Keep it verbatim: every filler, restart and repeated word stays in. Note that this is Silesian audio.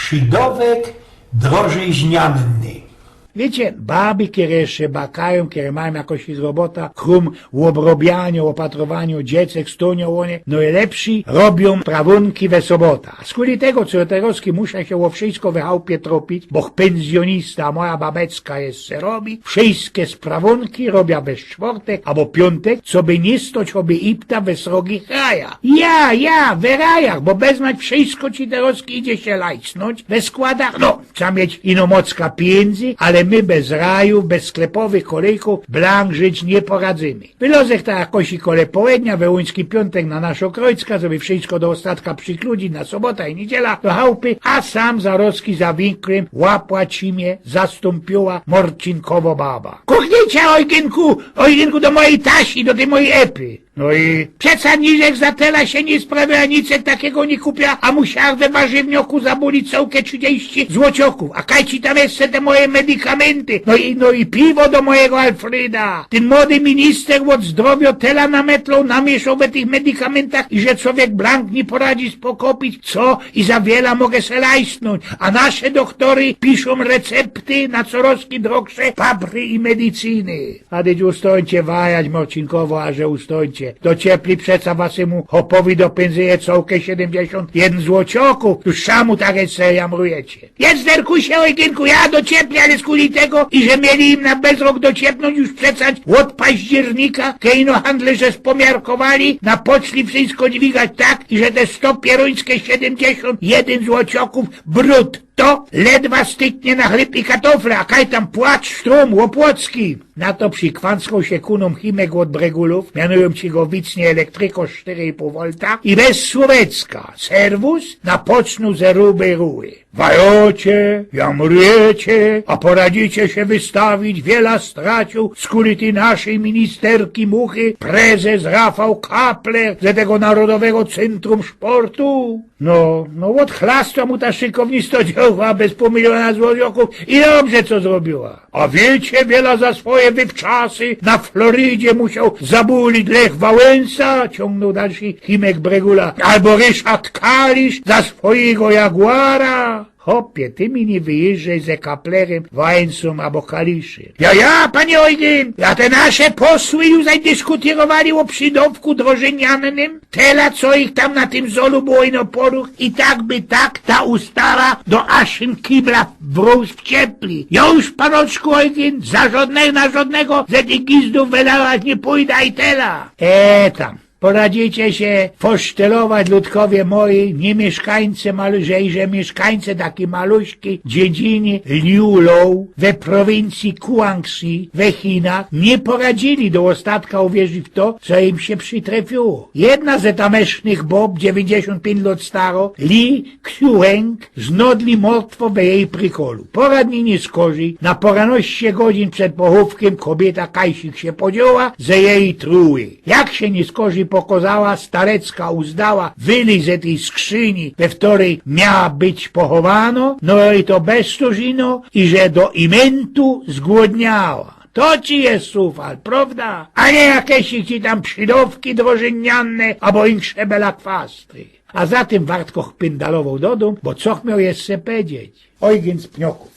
Przidowek drożyźnianny. Wiycie, baby, kere sie bakajōm, kere majōm jakoś ich robota, krōm ôbrobianiŏ, ôpatrowaniŏ dziecek, stōniŏ ône, nojlepszi robiōm sprawōnki we sobota. A skuli tego, co terŏzki musza sie ô wszysko we chałpie tropić, boch pynzjōnista, a moja babeczka jeszcze robi, wszyske sprawōnki robia we sztwŏrtek abo piōntek, coby niy stoć chobie ipta we srogich rajach. Ja, ja, we rajach, bo bez mać wszysko ci terŏzki idzie sie lajsnōńć we składach. No, trza mieć ino mocka pijyndzy, ale my bez rajōw, bez sklepowych kolejkōw blank żyć niy poradzymy. Wylŏzech tak jakoś kole połednia, we łuński piōntek na naszo krojcka, coby wszysko do ôstatka przikludzić na sobota i niydziela do chałpy, a sam zarŏzki za winklym łapła ci mie zastōmpiła morcinkowŏ baba. Kuchnicza, Ojgynku, Ojgynku, do mojij tasi, do tyj mojij epy. No i przeca niczek za tela sie niy sprawiŏ, a nicek takigo niy kupiŏ, a musiała we warzywnioku zabulić cołke trzidziści złociŏkōw, a kaj ci tam jeszcze te moje medikamynty, no i, no i piwo do mojigo Alfreda. Tyn młody minister ôd zdrowiŏ tela nametloł, namiyszŏł we tych medikamyntach i że cowiek blank niy poradzi spokopić, co i za wiela moga se lajsnōńć, a nasze dochtory piszōm recepty na corŏz drŏgsze papry i medycyny. A dyć ustōńcie wajać, morcinkowŏ, a że ustōńcie. Do ciepli przeca wasymu chopowi dopynzyje cołke siedymdziesiōnt jedyn złociŏkōw, to szamu tak jeszcze jamrujecie. Jedz, derkusie, Ojgynku, ja do ciepli, ale skuli tego, iże mieli im na bezrok dociepnōńć już przeca ôd października, kej ino handlerze spomiarkowali, napoczli wszysko dwigać tak, iże te sto pierōńske siedymdziesiōnt jedyn złociŏkōw brutto ledwa styknie na chlyb i katofle, a kaj tam płacz, sztrum, Ôpłocki. Na to przikwanskoł sie ku nōm Chimek ôd Bregulōw, mianujōm ci go wicnie elektryko sztyry i pōł wolta, i bez słōwecka, serwus, napocznōł ze rubej ruły. Wajŏcie, jamrujecie, a poradzicie sie wystawić, wiela straciōł skuli tyj naszyj ministerki muchy prezes Rafał Kapler ze tego Narodowego Centrum Szportu? No, no, ôdchlastła mu ta szykownistŏ dziołcha bez pōł miliōna złociŏkōw i dobrze, co zrobiła. A wiycie, wiela za swoje wywczasy na Florydzie musioł zabulić Lech Wałęsa, ciōngnōł dalszy Chimek Bregula, abo Ryszard Kalisz za swojigo Jaguara. Chopie, ty mi niy wyjyżej ze Kaplerym, Wałęsōm abo Kaliszym. Ja, ja, panie Ojgyn, a te nasze posły już zaś dyskutyrowali ô przidowku drożyniannym? Tela, co ich tam na tym zolu było ino poruch, i tak by tak ta ustawa do aszyn kibla wrōz w ciepli. Jŏ już, panoczku Ojgyn, za żŏdne-, na żŏdnego ze tych gizdōw wydawać niy pōjda i tela. E, tam. Poradzicie sie fosztelować, ludkowie moji, niy miyszkańce, ale że, że miyszkańce takij maluśkij dziedziny Liulong we prowincji Guangxi we Chinach niy poradzili do ôstatka uwierzić w to, co im sie przitrefiło. Jedna ze tamysznych bob, dziewiyńćdziesiōnt piyńć lŏt starŏ, Li Qiuheng, znŏdli mortwŏ we jeji prikolu. Pŏra dni niy skorzij, na pŏranŏście godzin przed pochōwkym kobiyta kajsik sie podzioła ze jeji truły. Jak sie niy skorzij pokŏzała, starecka uzdała wylyź ze tyj skrzyni, we wtoryj miała być pochowanŏ, no i to bez to żino, i że do imyntu zgłodniała. To ci je sufal, prŏwda? A niy jakeś ci tam przidowki drożynianne, abo insze belakwasty. A za tym Wartkoch pyndalowoł do dōm, bo co chmioł jeszcze pedzieć? Ojgyn z Pniokōw.